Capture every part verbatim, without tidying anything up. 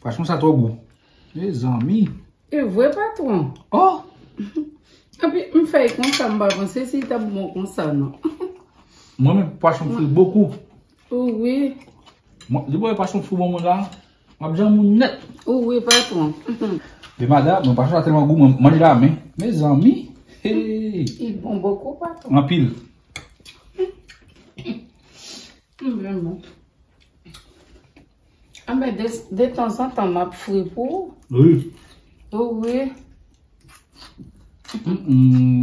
Pwason sa twò gou. Mezanmi. E vre, patwon. Oh! Epi, m fè l konsa, m pa panse si l t ap bon konsa, non. Mwen menm, pwason fri bokou. Wi. Mwen, depi w wè pwason fri ban mwen la, m ap janm ou nèt. Wi, patwon. De madanm, mwen pwason sa tèlman gou, mwen manje la men. Mezanmi. Hey. Li bon bokou, patwon. Anpil. Vrèman. Anben, de, de tanzantan, m ap fri pou ou. Wi. Wi. Mm-mm.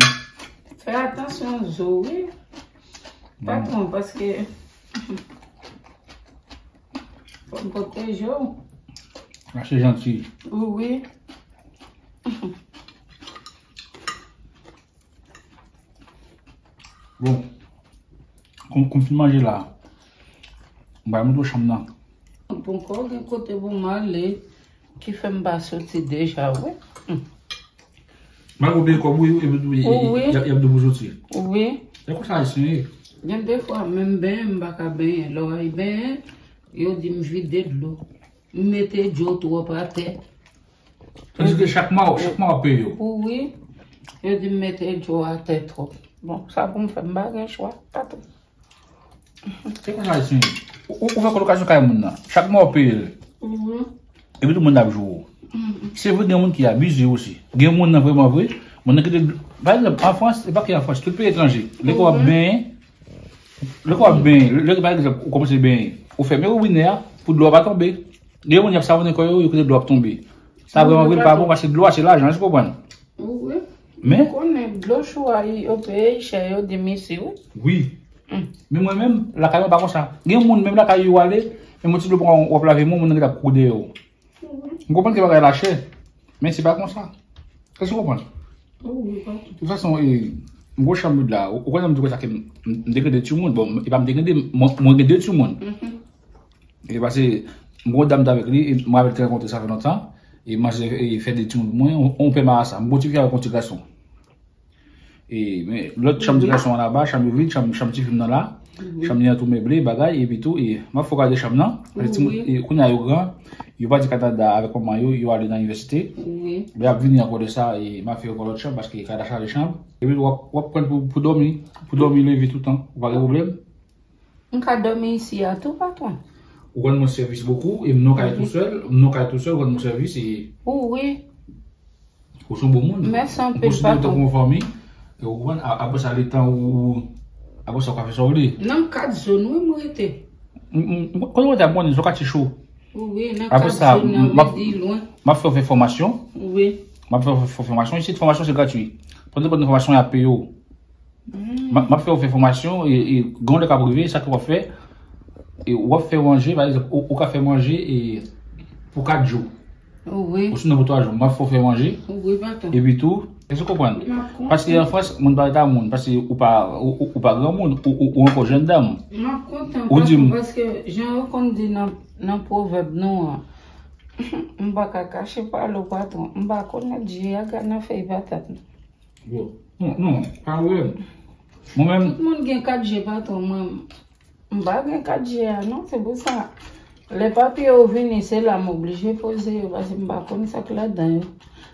Fè atansyon zo, wi. Patwon, paske fò m pwoteje w. Mache janti. Wi. Bon, kon, kon m fin manje la, m pral montre w chanm nan. Ponkò gen kote pou m ale, ki fè m pa soti deja, wi. Malgre w peye kòb ou, epi tou, y, y, y ap di w pou soti. Wi. E konsa Ayisyen ye. Gen defwa, menm benyen, m pa ka benyen. Lè w al benyen, yo di m vide dlo. M mete dlo twòp atè. Tandiske chak mwa, chak mwa w ap peye yo. Wi. Yo di m mete dlo atè twòp. Bon, sa pou m fè, m pa gen chwa. Tatou. Se konsa Ayisyen ye. Ou, ou, ou fè kolokasyon kay moun nan. Chak mwa w ap peye l. Epi tou moun nan ap joure w. Se vre, gen moun ki abize osi. Gen moun nan vrèman vre, moun nan kite, pa egzanp, an Frans, e pa ki an Frans, tout peyi etranje. Lè ke w ap benyen, lè ke w ap benyen, lè, pa egzanp, ou kòmanse benyen, ou fèmen wobinè a pou dlo a pa tonbe. Gen moun y ap savonnen kò yo, yo kite dlo ap tonbe. Sa vrèman vre, li pa bon, paske dlo a se lajan, èske w konprann? Wi. Men ou konnen dlo cho a, yo peye chè, yo di mèsi, wi. Wi. Men mwen menm, lakay mwen pa konsa. Gen moun menm lakay yo ale, menm yon ti dlo pran w ap lave men w, moun nan gentan ap kouri dèyè w. M konprann ke bagay la chè, men se pa konsa. Èske w konprann? Wi, wi, pa tou. De tout fason, e, m gwo chanm la, ou, ou konnen m di w konsa ke m, m, m te gen de timoun, bon, e pa m te gen de, mwen, mwen gen de timoun. E pase, m gon dam t avèk li, e m rapèl te rankontre sa fè lontan, e manzè, e fè de timoun pou mwen, on, on pè marasa, m gon tifi avèk on ti gason. E, men, lòt chanm ti gason an laba, chanm yo vid, chanm, chanm tifi m nan la, chanm li an tou meble, bagay, epi tou, e, m ap fè w gade chanm nan, pase timoun, e, kounye a yo gran, yo pati Kanada avèk manman yo, yo ale nan inivèsite. Lè y ap vini ankò de sa, e, m ap fè yo pran lòt chanm, paske Kanada chaje chanm. Epi w ap, w ap pran pou, pou dòmi, pou dòmi leve toutan, ou pa gen pwoblèm. M ka dòmi isi a tou, patwon. Ou rann mwen sèvis bokou, e m nan kay tousèl, m nan kay tousèl, ou rann mwen sèvis, e... Wi. Ou se yon bon moun. Mèsi anpil, patwon. M konsidere w tankou yon fanmi, e ou konprann, a, apre sa, letan ou, ou, apre sa, ou ka fè sa w vle. Nan kat zòn, wi, m rete. M, m, m, kote w rete a, m konnen, se yon katye cho. Wi, nan kat zòn nan, m ap, m ap fè w fè fòmasyon. Wi. M ap fè w fè fòmasyon. Isit, fòmasyon, se gratui. Pandan w pran fòmasyon, y ap peye w. M ap, m ap fè w fè fòmasyon, e, e, gen yon lè k ap rive, sa ke w ap fè, e, w ap fè manje, pa egzanp, ou, ou ka fè manje, e, pou kat jou. Wi. Osinon pou twa jou. M ap fè w fè manje. Wi, patwon. Epi tou, èske w konprann? M ap konprann. Paske an Frans, moun pa rete a moun, paske ou pa, ou, ou, ou pa granmoun, ou, ou, ou ankò jèn dam. M ap kontan, patwon, paske jan yo konn di nan, nan pwovèb nou an, m pa ka kache pale w, patwon. M pa konn nèt je a, gad nan fèy patat. Bon. Non, non, pa vre. Mwen menm. Tout moun gen kat je, patwon, mwen, m pa gen kat je a, non, se pou sa. Lè papye yo vini, se la m oblije poze yo, paske m pa konn sa k ladan yo.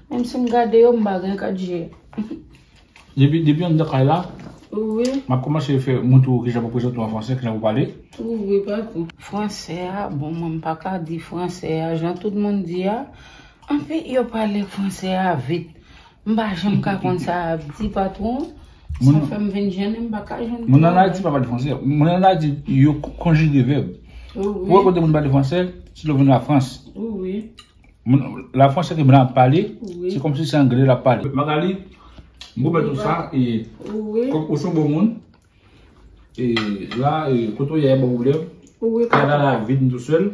Menm si m gade yo, m pa gen kat je. Depi, depi anndan kay la, wi, m ap kòmanse fè montre w kijan pou prezante w an fransè, kijan pou pale. Wi, patwon. Fransè a, bon, mwen, m pa ka di fransè a, jan tout moun di a, anpil yo pale fransè a vit. M pa janm ka konn sa y ap di, patwon. Sa fè m vin jennen, m pa ka jwenn travay. Moun ann Ayiti pa pale fransè. Moun ann Ayiti, yo ko-, konjige vèb. Wi. Pou wè kote moun pale fransè, se lè w vin Lafrans. Wi. Moun, Lafrans, se ke moun ap pale, wi, se kòmsi se anglè l ap pale. Magali, m pwomèt ou sa, e, wi, kòm ou se yon bon moun, e, la, e, kote w ye a, bon pwoblèm. Wi, kay la, la vid m tou sèl.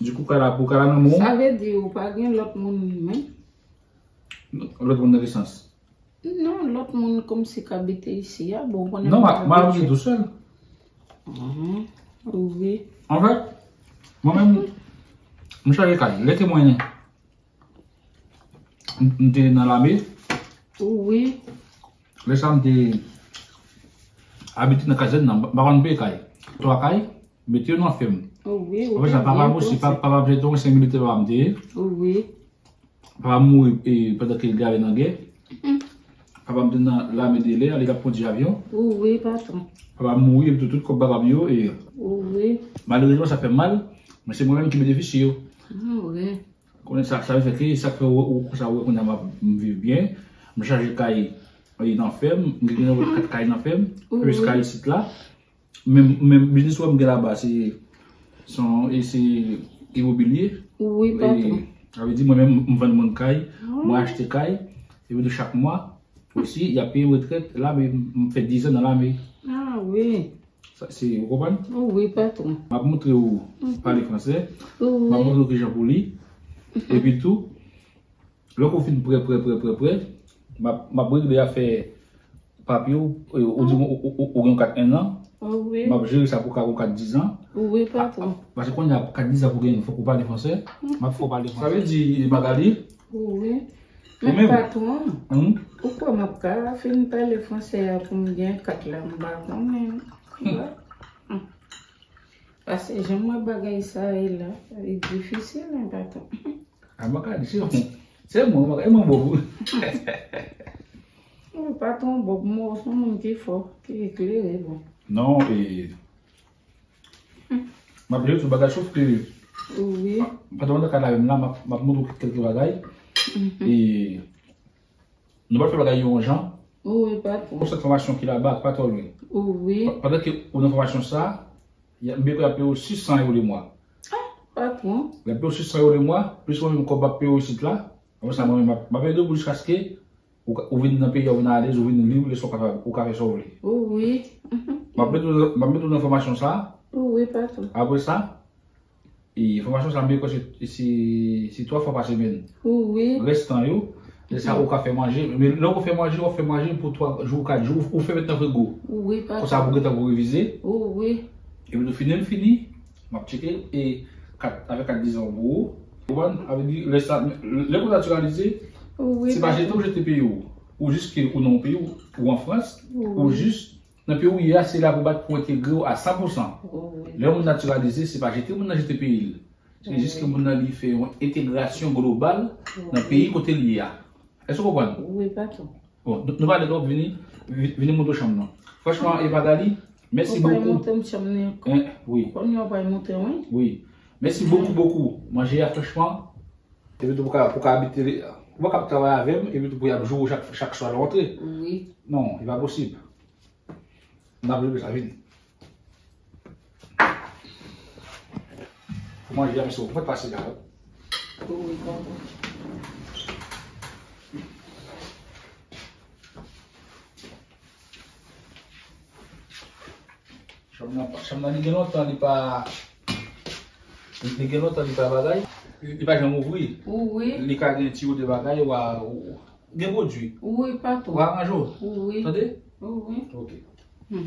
Dikou, kay la pou kay la nan men w. Sa vle di ou pa gen lòt moun menm? Lòt moun nan ki sans? Non, lòt moun kòmsi k abite isi a, bon, ou konnen... Non, m ap abite tou sèl. Wi. Anfèt, mwen menm, m chanje kay. Lè ke mwen, m, m te nan lame. Wi. Lè sa, m te abite nan kazèn nan, m pa konn peye kay. Twa kay. Mete yo nan fèm. Wi, ou te byen panse. Papa m osi, papa m se yon ansyen militè, papa m te ye. Wi. Papa m mouri, e, pandan ke l te ale nan gè. Papa m te nan lame de lè, li t ap kondi avyon. Wi, patwon. Papa m mouri, epi tou, tout kòb papa m yo, e, malerezman, sa fè m mal, men se mwen menm ki benefisye yo. Konnen sa, sa vle fè ke sa k fè ou, ou, konsa ou wè kounye a m ap, m viv byen. M chanje kay, e, nan fèm, m gen yon lòt kat kay nan fèm, plis kay isit la. Men, men biznis wè m gen laba, se, se yon, e se imobilye. Wi, patwon. Sa vle di, mwen menm, m vann moun kay, mwen achte kay, epi tou chak mwa, osi, y ap peye m retrèt lame, m fè diz an nan lame. A, wi. Sa, se, ou konprann? Wi, patwon. M ap montre ou pale fransè. Wi. M ap montre ou kijan pou li. Epi tou, lè ou fin prè, prè, prè, prè, prè, m ap, m ap regle afè papye w, e, ou di m ou, ou, ou, ou gen yon kat en an. Wi. M ap jere sa pou ka yon kat diz an. Wi, patwon. Paske kounye a, kat diz an pou gen, fòk ou pale fransè. M ap fè w pale fransè. Sa vle di, Magali? Wi. Men patwon, ou kwè m ap ka fin pale fransè a pou m gen kat la, m pa konnen. Paske jan m wè bagay sa ye la, li difisil, men patwon. A, Magali, se mwen, se mwen, e mwen Bòb. Wi, patwon Bòb, mwen se yon moun ki fò, ki eklere, bon. Non, e, m ap jere tout bagay, sof ke, wi, pandan mwen nan kay la menm la, m ap, m ap montre w kèlke bagay. E, nou pral fè bagay yo yon jan. Wi, patwon. Yon sèt fòmasyon ki laba, ki pa twò lwen. Wi. Pa-, pandan ke ou nan fòmasyon sa, y a, m bezwen y ap peye w sis san ewo le mwa. A, patwon. Y ap peye w sis san ewo le mwa, plis mwen menm kòb m ap peye w isit la. Apre sa, mwen menm, m ap, m ap ede w pou jiskaske ou ka, ou vin nan peyi a, ou vin alèz, ou vin lib, lè sa w ka fè, ou ka fè sa w vle. Wi. M ap mete w, m ap mete w nan fòmasyon sa. Wi, patwon. Apre sa, e fòmasyon sa, m kwè se, se, se twa fwa pa semèn. Wi. Rès tan yo, lè sa ou ka fè manje. Men lè ou fè manje, w ap fè manje pou twa jou, kat jou, ou fè met nan frigo. Wi, patwon. Konsa pou gentan pou revize. Wi. Epi tou fini l fini, m ap tcheke, e kat, avèk kat diz an pou ou. Ou konprann? Sa vle di, lè sa, lè pou natiralize, se pa jete ou jete peyi w. Ou jis ke ou nan yon peyi w, ou an Frans, ou jis nan peyi w ye a, se la pou bat pou entegre w a san pou san. Wi. Lè yon moun natiralize, se pa jete moun nan jete peyi l. Se jis ke moun nan li fè yon entegrasyon global nan peyi kote l ye a. Èske w konprann? Wi, patwon. Bon, nou, nou pale twòp, vini, vi-, vini montre w chanm nan. Franchman, e Magali, mèsi bokou. Ou pral montre m chanm nan ankò? Wi. Kounye a ou pral montre mwen? Wi. Mèsi bokou, bokou. Manje a, franchman, epi tou pou ka, pou ka abite, ou pa kab travay avè m, epi tou pou y ap joure w chak, chak swa lè w antre. Wi. Non, e pa posib. N ap regle sa, vini. Pou manje a, mesye, ou fèk pase la, wi. Wi, wi, bon, bon. Chanm nan, chanm nan, li gen lontan, li pa, li, li gen lontan, li pa bagay. Li, li pa janm ouvri. Wi. Li ka gen ti ou de bagay, ou a, ou, gen pwodui. Wi, patwon. Ou aranje w. Wi. Tande? Wi. Ok. Hmm.